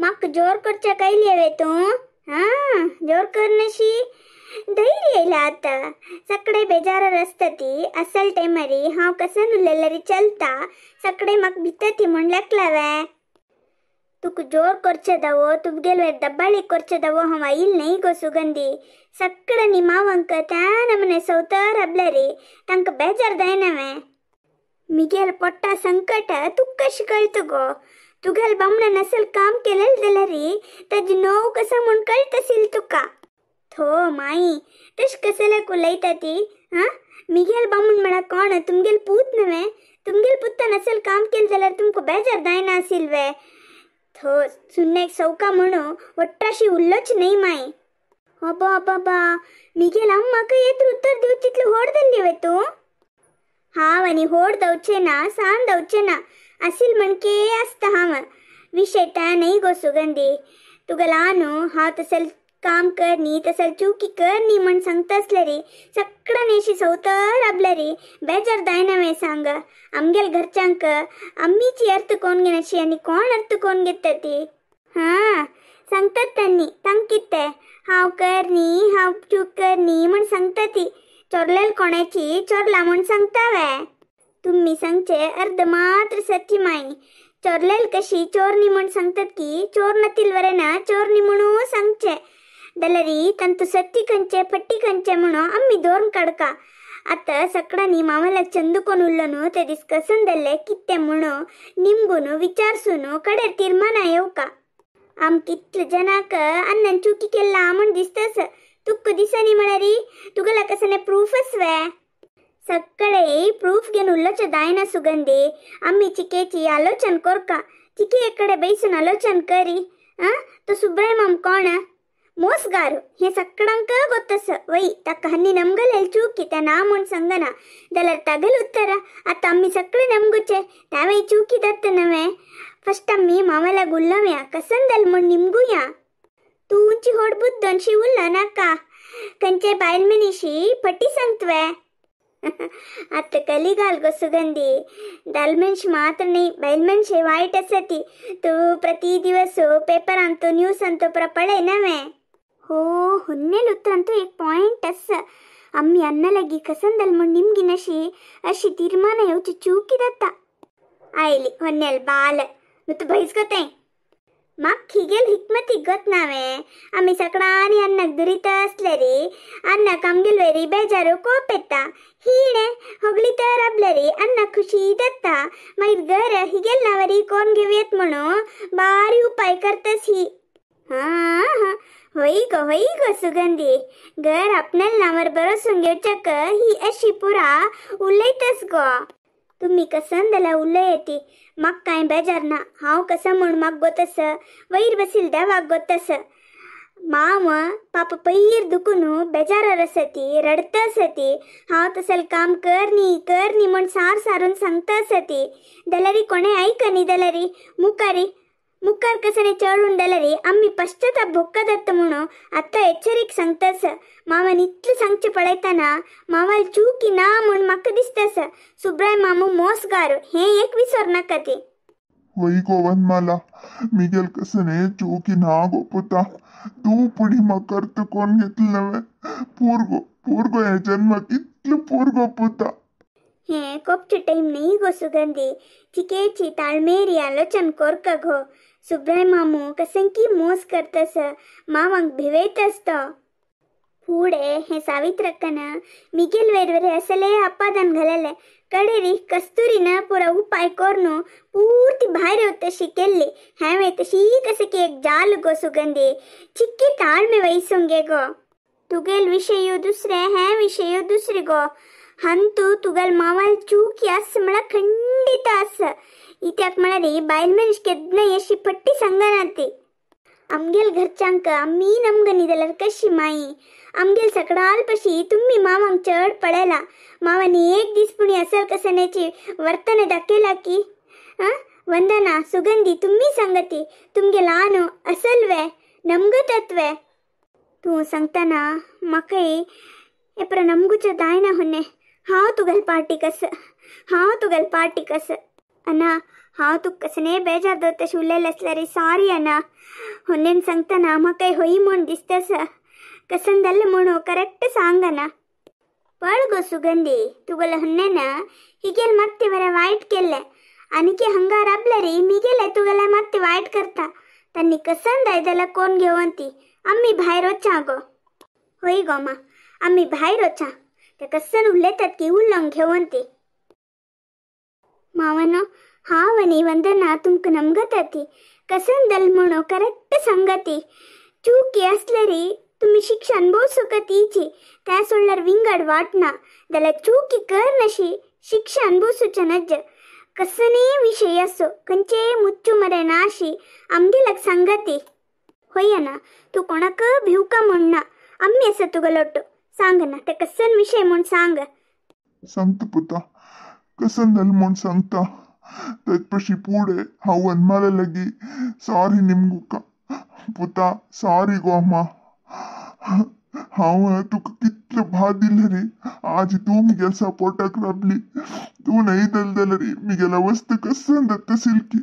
म्हाका जोर करच्या कैली वे तूं? हां जोर करनशी धैर्य येयला आतां. सगळे बेजारार आसता ती असल टायमारी हांव कसन उलयल्यारी चलता, सगळे म्हाका भिता ती म्हूण लागला वे. तुका जोर करचे दावो, तुमगेल वेर दब्बाळी करचे दावो हांव आयल न्ही गो सुगंधी. सगळ्यांनी मावंक त्या नमने सवतर राबल्यारी तांकां बेजार जायना वे. मिगेल पोट्टा संकट तुका कशें कळटा गो? तुगेल बामणान असल काम केलें जाल्यारी ताजी नोव कसा म्हूण कळटा आशिल्लें तुका. थो माई तशें कसल्याक उलयता ती? आं मिगेल बामण म्हळ्यार कोण? तुमगेल पूत न्हय? तुमगेल पुतान असल काम केलें जाल्यार तुमकां बेजार जायना आशिल्लें वे? थो सुन्नेक सौका म्हणून वट्टाशी उल्लोच न्ही माई. अबा अबाबा मिगेल अम्माक येत्र उत्तर दिवचे तितली होड जाल्ली वे तूं? हांव आनी होड जावचें ना, सान जावचें ना, आसील म्हणके आसता हांव. विशय त्या न्ही गो सुगंधी. तुका ल्हान हांव तसल काम कर न्ही, तसल चुकी कर न्ही म्हण सांगता आसल्यारी सगळ्यांनी अशी सवतर राबल्यारी बेजार जायना वे सांग? आमगेल घरच्यांक आम्मीची अर्थ कोण घेनाशी आनी कोण अर्थ कोण घेता ती? हां सांगतात तांणी, तांकां कितें हांव कर न्ही, हांव चूक कर न्ही म्हण सांगता ती. चोरलेल कोणाची चोरला म्हण सांगता वे? तुमी सांगचे अर्द मात्र सत्य माई. चोरलेल कशी चोर न्ही म्हण सांगतात की चोर नातील वरे ना चोर न्ही म्हणून सांगचे जाल्यारी तांतू सत्य खंयचें फट्टी खंयचें म्हणून आमी दवरून काडका. आतां सगळ्यांनी मामाला चंदू कोण उरलो न्हू ते दीस कसन जाल्लें कितें म्हणून निमगून विचारसून कडेर तीर्माना येवका. आम कितले जनाक अन्नान चुकी केला म्हण दिसतास, तुका दिसनी म्हळ्यारी तुगेला कसने प्रूफच वे? सगळे प्रूफ घेवन उल्लोचे जायना सुगंधी. आमी चिकेची आलोचन करका, चिके कडे बैसून आलोचन करी. आं तो सुब्राय माम कोण? ಮೋಸ್ಗಾರು हे ಸಕ್ಕಡಂಕ ಗೊತ್ತಸ ವೈ. ತಕ್ಕ ಹನ್ನಿ ನಮ್ಗಲೆಲ್ ಚೂಕಿ ತ ನಾ म्हण सांगना जाल्यार तागेल उत्तर आतां आमी सगळे नमगुचे तावें चुकी दत्त नवे. फस्ट आमी मामाला गुल्लम्या कसन जाल म्हण निमगुया. तूं उंची होड बुद्दनशी उरला नाका, खंयचे बायल मनीशी फटी सांगतवे. आतां कलिगाल गो सुगंधी, दाल मनश मात्र न्ही बायल मनशे वायट आसा ती. तूं प्रति दिवस पेपरांत न्यूजांत पुरा पळयना वे? हो ಹೊನ್ನೆಲ್ ಉತ್ತರಂತೂ एक पॉइंट ಅಸ್ಸ. ಅಮ್ಮಿ ಅನ್ನಲಗಿ ಕಸಂದಲ್ म्हण ನಿಮ್ಗಿನಶಿ ಅಶಿ ತೀರ್ಮಾನ येवची चुकी दत्ता. आयली ಹೊನ್ನೆಲ್ बाल नुत भैसगते म्हाका हिगेल हिकमतीक गोत नावे. आमी सगळ्यांनी अन्नाक दुरीता आसल्यारी अन्नाक आमगेल वेरी बेजारो कोप येता. हिणे होगली तर राबल्यारी अन्नाक खुशी दत्ता. मागीर घर हिगेल नावारी कोण घेवयेत म्हणून बारी उपाय करतास ही. हां हां होय गो होय गो सुगंधी, घर आपणाल नावार बरोसून घेवच्याक ही अशी पुरा उलयतस गो. तुमी कसन जाल्यार उलय येती, म्हाका कांय बेजार ना. हांव कसं म्हूण म्हाका गोतस, वयर बसील देवाक गोतस. माम पापा पयर दुखून बेजारार आसा ती, रडता आसा ती. हांव तसल काम कर न्ही कर न्ही म्हूण सार सारून सांगता आसा ती. जाल्यारी कोणें आयकनी जाल्यारी मुखारी मुखार कसने चढून जाल्यारी आमी पश्चाताप भोगता जाता म्हणून आतां एचरीक सांगतास. मामान इतलें सांगचें पळयतना मामाल चुकी ना म्हूण म्हाका दिसतास. सुब्राय मामू मोसगार हें एक विसर नाका ती. वय गो वनमाला, मिगेल कसने चुकी ना गो पुता. तूं पुडी म्हाका अर्थ कोण घेतलें नवें? पूर गो पूर गो ह्या जन्माक इतलें पूर गो पुता. हें कोपचे टायम न्ही गो सुगंधी, चिकेची ताळमेरी आलोचन कोरका गो. सुब्राय मामू कसंकी मोस करतस, मामाक भिवयतस तो. फुडें हें सावित्रक्कन मिगेल वेर असले अपादान घालले. कडेरी कस्तुरीन पुरा उपाय करून पूर्ती भायर येवतशी केल्ली. हांवें तशी कसं की एक जाल गो सुगंधी, चिक्की ताळमे वयसूंक गे गो. तुगेल विशय दुसरे, हें विशय दुसरे गो. हंतू तुगेल मावाल चूकी आस म्हळ्यार खंडीत आस. इत्याक म्हळ्यार बायल मनीस केन्ना अशी फट्टी सांगना ती. आमगेल घरच्यांक आमी नमगनी जाल्यार कशी माई? आमगेल सगळ्याल पशी तुमी मामांक चड पळयला. मामांनी एक दीस पुणी असल कसण्याची वर्तन दाखयला की? आं वंदना सुगंधी तुमी सांगती तुमगे ल्हान असल वे नमगतत वे? तूं सांगतना म्हाकाय एपरा नमगुचें जायना होन्ने. हांव तुगेल पार्टीक आसा, हांव तुगेल पार्टीक आसा. अना हांव तुका कसने बेजार दवरता तशें उलयलें आसल्यार सॉरी अना. होन्नेन सांगतना म्हाका होई म्हूण दिसता कसन जालें म्हणून करेक्ट सांग अना. पळ गो सुगंधी तुगेले होन्नेन हिगेल मात्ते बरें वायट केल्लें आनीकी हंगा राबले मिगेले तुगेले मात्ते वायट करता. तांणी कसन जाय जाल्यार कोण घेवन ती आमी भायर वचा गो. होय गो मा आमी भायर वचा ते कसन उलयतात की उलोवंक घेवन ती. मावनो हांव आनी वंदना तुमकां नमगता ती कसन दल म्हणून करेक्ट सांगती. चूकी आसल्यारी तुमी शिक्षा अनुभवसूंक तीची त्या सोडल्यार विंगड वाटना जाल्यार चुकी कर नशी शिक्षा अनुभवसूचे नज. कसनेय विशय असो खंयचेय मुच्चू मरे नाशी आमगेल्याक सांगती. होय ना तूं कोणाक भिवका म्हूण ना आमी आसा तुगेलो सांग ना ते कसन विशय म्हूण सांग. सांगता पुता कसन जालें म्हूण सांगता. तेच पशी पुढे हांव वनमाला लागी सॉरी निमगुका पुता सॉरी गो अम्मा. हांव तुका कितलो भात दिले रे आज तूं मिगेल सपोर्टाक राबली. तूं न्हय दिल जाल्यार रे मिगेला वस्त कसन जाता सिल्की.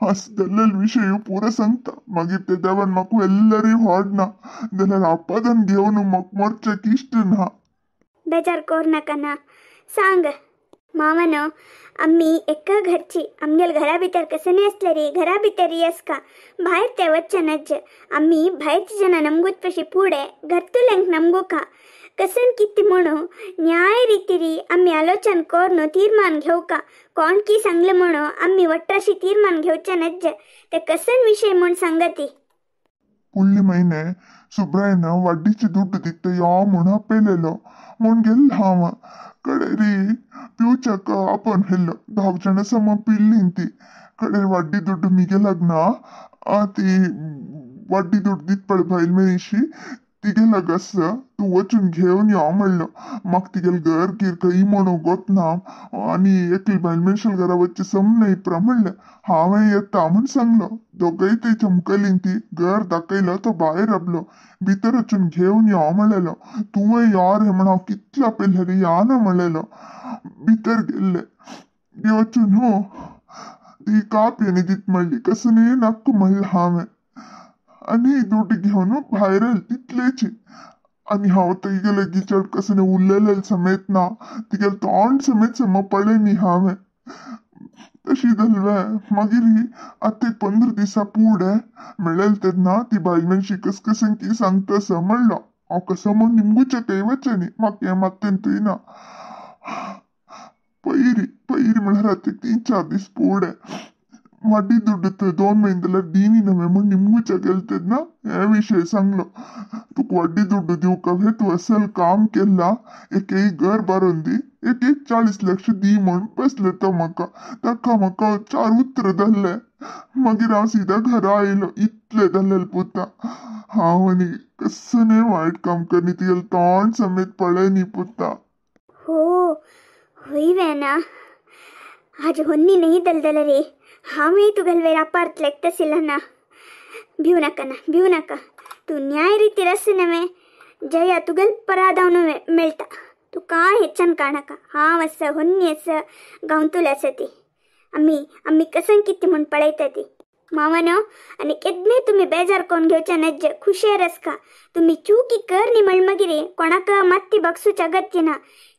अस जाल्लेलो विशय पुरो सांगता. मागीर ते देवान म्हाका व्हेल्ले व्हडना जाल्यार आपादान घेवन म्हाका मरचें इश्ट ना. बेजार कोर नाका ना सांग. मावनो आमी एका घरची आमगेल घरा भितर कसनी आसले रे घरा भितर आसका भायर ते वच्चे नज. आमी भायरची जनां नमगूत पशी फुडें घरतुल्यांक नमगुका कसन कितें म्हणून न्याय रितीरी आमी आलोचन करून तीर्मान घेवका. कोण की सांगलें म्हणून आमी वट्राशी तीर्मान घेवचे नज. ते कसन विशय म्हूण सांगती. पुडले म्हयने सुब्रायन वड्डीचे दुड्ड दिता यो म्हूण आपयलेलो म्हूण गेल्लो हांव. कडेरी पिवच्याक आपोवन व्हेल्लो दोग जाणां समा पिल्लीं ती. कडेर वड्डी दुड्ड मिगेलाग ना ती वड्डी दुड्ड दित पळय बायल मनीशी तिगेलाग आसा तूं वचून घेवन यो म्हणलो. म्हाका तिगेलें घर गिर खंय म्हणून गोत ना आनी एकली बायल मनशाल घरा वचचें सम न्हय प्रा म्हणलें. हांवें येता म्हूण सांगलो. दोगय थंय चमकलीं ती घर दाखयलो तो भायर राबलो भितर वचून घेवन यो म्हणलेलो. तुवें यो रे म्हण हांव कितलो आपयलें रे या ना म्हणलेलो. भितर गेल्ले वचून हो ती कापी आनी दीत म्हणली कसनी नाका म्हणलें हांवें आनी दुड्ड घेवन भायर आयलें तितलेची. आनी हांव तिगेले चड कसने उलयलें समेत ना तिगेलें तोंड समेत सम पळय न्ही हांवें. तशी जालें मागीर आतां एक 15 दिसां फुडें मेळ्ळें तेन्ना ती बायल मनशी कस कसन की सांगता आसा म्हणलो. हांव कसो म्हूण निमगुचें खंय वचें न्ही म्हाका हें मात्तें थंय ना. पयरी पयरी म्हळ्यार आतां 3-4 दीस फुडें वड्डी दुड्ड 2 म्हयने जाल्यार दिनी नवें म्हूण निमगुच्या गेलें तेन्ना हे विशय सांगलो. तुका वड्डी दुड्ड दिवका वे तूं असल काम केलां एक एक घर बारोवन दी एक एक 40 लक्ष दी म्हूण बसलो तो म्हाका. ताका म्हाका 4 उतरां जाल्लें. मागीर हांव सिदा घरा आयलो. इतलें जालें पुता हांव आनी कसलें वायट काम करनी तिगेलें तोंड समेत पळय न्ही पुता. हो होय वेना आज होन्नी नहीं दलदल रे हांवें तुगेले वेर अपार्थ लेखतसिಲ್ಲ ना. भिव नाका ना भिव नाका तूं न्याय रितीर आसा नवें जया तुगेल परादावन मेळटा. तूं कांय हेच्यान काणाका हांव आसा होन्नी आसा गांवतुले आसा ती आमी आमी कसन कितें म्हूण पळयता ती. मावनो आनी केन्नाय तुमी बेजार कोण घेवचे नज खुशेर आसका. तुमी चुकी कर न्ही म्हण मागीर कोणाक मात्ती बगसूच्या अगत्य ना.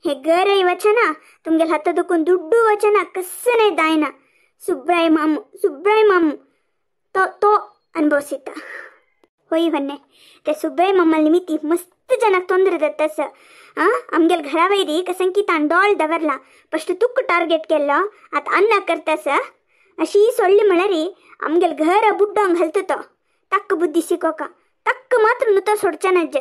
हे घरय वचना तुमगेल हाता दुखून दुड्डू वचना कसनाय जायना. सुब्राय मामू सुब्राय मामू तो तो अनुभवसिता. होय होन्ने ते सुब्राय मामा निमित्ती मस्त जनाक ತೊಂದರೆ ದತ್ತಸ आमगेल घरा वयरी कसं की ताण डोळ दवरला फस्ट तुक टार्गेट केल्लो आतां अन्ना करतास अशी सोडली म्हळ्यार आमगेल घर बुड्डोंक घालता तो. ताक्क बुद्धी शिकोका तक्क मात्र नुतो सोडचे नज्ज.